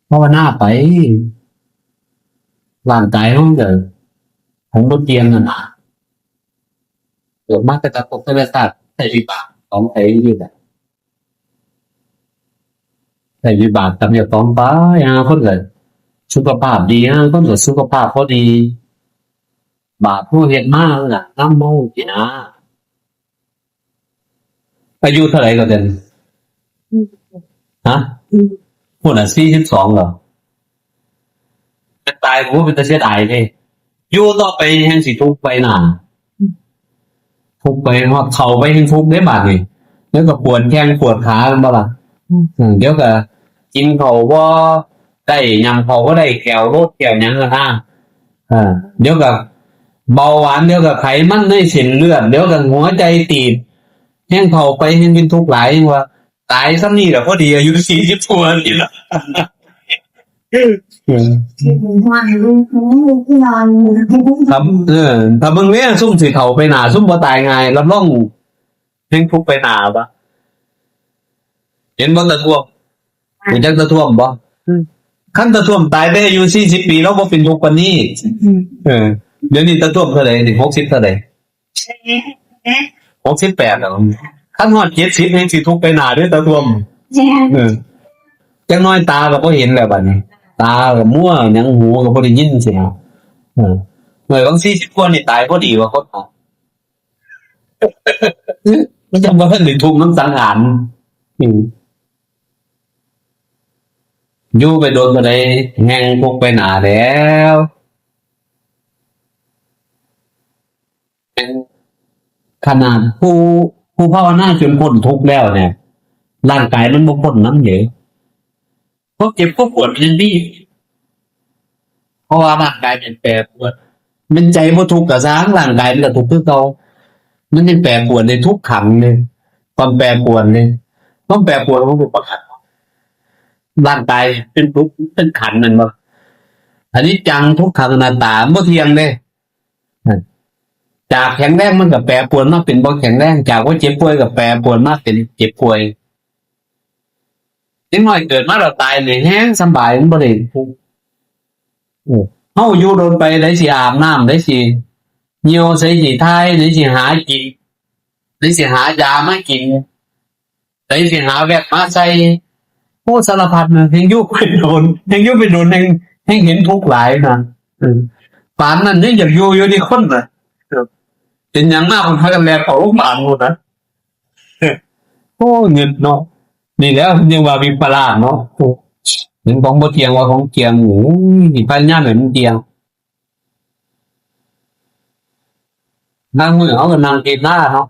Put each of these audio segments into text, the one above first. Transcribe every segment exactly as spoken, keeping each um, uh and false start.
ภาวนาไป ร่างกายของเกิดของบ่เที่ยงนั่นน่ะ เกิดมาแต่กับภพแต่ละชาติใช้วิบากของใครอยู่แหละ ใช้วิบากกรรมเจ้าของไป หาคนเกิดสุขภาพดี หาคนเกิดสุขภาพพอดี บาปผู้เฮ็ดมาน่ะนำมาสินะ อายุเท่าไหร่ก็เดิน ฮะ อืม พูดน่ะ สี่สิบสอง เหรอ จะตายกูเป็นตาเสียดายเลย อยู่ต่อไปแห่งสิทุกข์ไปหนา ทุกข์ไปฮอดเฒ่าไปแห่งทุกข์ได้บาดนี่เดี๋ยวก็ปวดแข้งปวดขาแม่นบ่ล่ะ อืม อืม เดี๋ยวก็กินข้าวบ่ได้ ยำข้าวบ่ได้ แข้วโลดแข้วหยังก็ตาม อ่า เดี๋ยวก็เบาหวาน เดี๋ยวก็ไขมันในเส้นเลือด เดี๋ยวก็หัวใจตีบ แฮงเฒ่าไปแฮงเป็นทุกข์หลาย แฮงว่า ตายส่ำนี้ล่ะ พอดีอายุ สี่สิบ กว่านี่ล่ะ อืม ครับ เออ ถ้าเบิ่งแน่ซุมสิเฒ่าไปหน้า ซุมบ่ตายง่าย รับรองแฮงทุกข์ไปหน้าบ่ เห็นบ่ตาท่วม รู้จักตาท่วมบ่ อืม คันตาท่วมตายไปอายุ สี่สิบ ปี ลาวบ่เป็นทุกข์ปานนี้ อืม เออ เดี๋ยวนี้ตาท่วมเท่าใดนี่ หกสิบ เท่าใด หกสิบแปด แล้ว คันฮอด เจ็ดสิบ แฮงสิทุกข์ไปหน้าเด้อตาท่วม แม่น เออ จักหน่อยตาก็บ่เห็นแล้วบัดนี้ ตาก็มัว หยังหูก็บ่ได้ยินสินะ เออ เมื่อหลัง สี่สิบ กว่านี่ตายพอดีว่าคนเฮา มันจั่งบ่ทันได้ทุกข์นำสังขาร อืม อยู่ไปโดนปานใดแฮ่งทุกข์ไปหน้าแล้ว ขนาดผู้ ผู้ภาวนาจนพ้นทุกข์แล้วเนี่ย ร่างกายมันบ่พ้นนำเด้ ความเจ็บความปวดมันยังมี เพราะว่าร่างกายมันแปรปรวน แม่นใจบ่ทุกข์ก็ซ่าง ร่างกายมันก็ทุกข์คือเก่า มันยังแปรปรวนในทุกขังเลย ความแปรปรวนเลย ความแปรปรวนของรูปขันธ์ ร่างกายเป็นทุกข์ เป็นขันธ์นั่นบ่ อนิจจัง ทุกขัง อนัตตา บ่เที่ยงเด้ จากแข็งแรงมันก็แปรปรวนมาเป็นบ่แข็งแรง จากบ่เจ็บป่วยก็แปรปรวนมาเป็นเจ็บป่วย เด็กน้อยเกิดมาแล้วตายนี่แฮงสำบาย มันบ่ได้ทุกข์ เออ เฮาอยู่โดนไป ไดสิอาบน้ำ ไดสิเหี่ยว ไดสิถ่าย ไดสิหากิน ไดสิหายามากิน ไดสิหาแว็กมาใส่ โอ้ สารพัดนะ แฮงอยู่ไปโดน แฮงอยู่ไปโดน แฮง แฮงเห็นทุกข์หลายนะ เออ ปานนั้นยังอยากอยู่อยู่นี่คนน่ะ เออ เป็นหยังมาก มันพากันแล่นเข้าโรงพยาบาลหมดนะ โอ้ เงินเนาะ นี่แหละยังว่าวิปลาสเนาะ โอ้ เห็นของบ่เที่ยงว่าของเที่ยง โอ้ย พยายามให้มันเที่ยง นั่งมื้อเฮาก็นั่งคิดหน้าเนาะ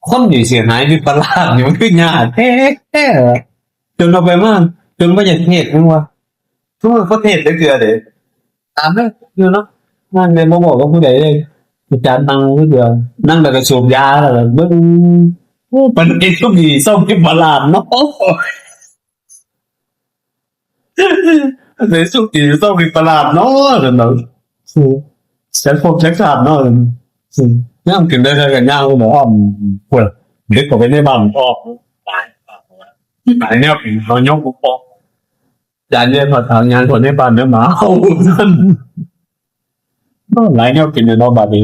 คนนี่เสียหายวิปลาสนี่มันคือยากแท้ๆ จนเอาไปมา จนบ่อยากเทศน์ จั่งว่า ทุกคนเขาเทศน์ได้เทื่อเด้ ตามเด้อ อยู่เนาะ นั่งเลยบ่บอกกับผู้ใดเลย อาจารย์นั่งผู้เดียว นั่งแล้วก็สูบยา แล้วก็เบิ่ง โอ้ ปานนี้ซุมนี้เซาวิปลาสเนาะ ปานนี้ซุมนี้เซาวิปลาสเนาะ นั่นน่ะ อืม จักภพจักชาติเนาะ อืม ย่างขึ้นได้เท่ากัน ย่างบ่อ้อม พุ้น ลึกเข้าไปในบ้านออก ตาย ตายแนวเป็นเขายกบ่ออก จานเนี่ยเขาทางงานคนในบ้านเนี่ยหมาเห่านั่น หลายแนวกินเลยเนาะ บัดนี้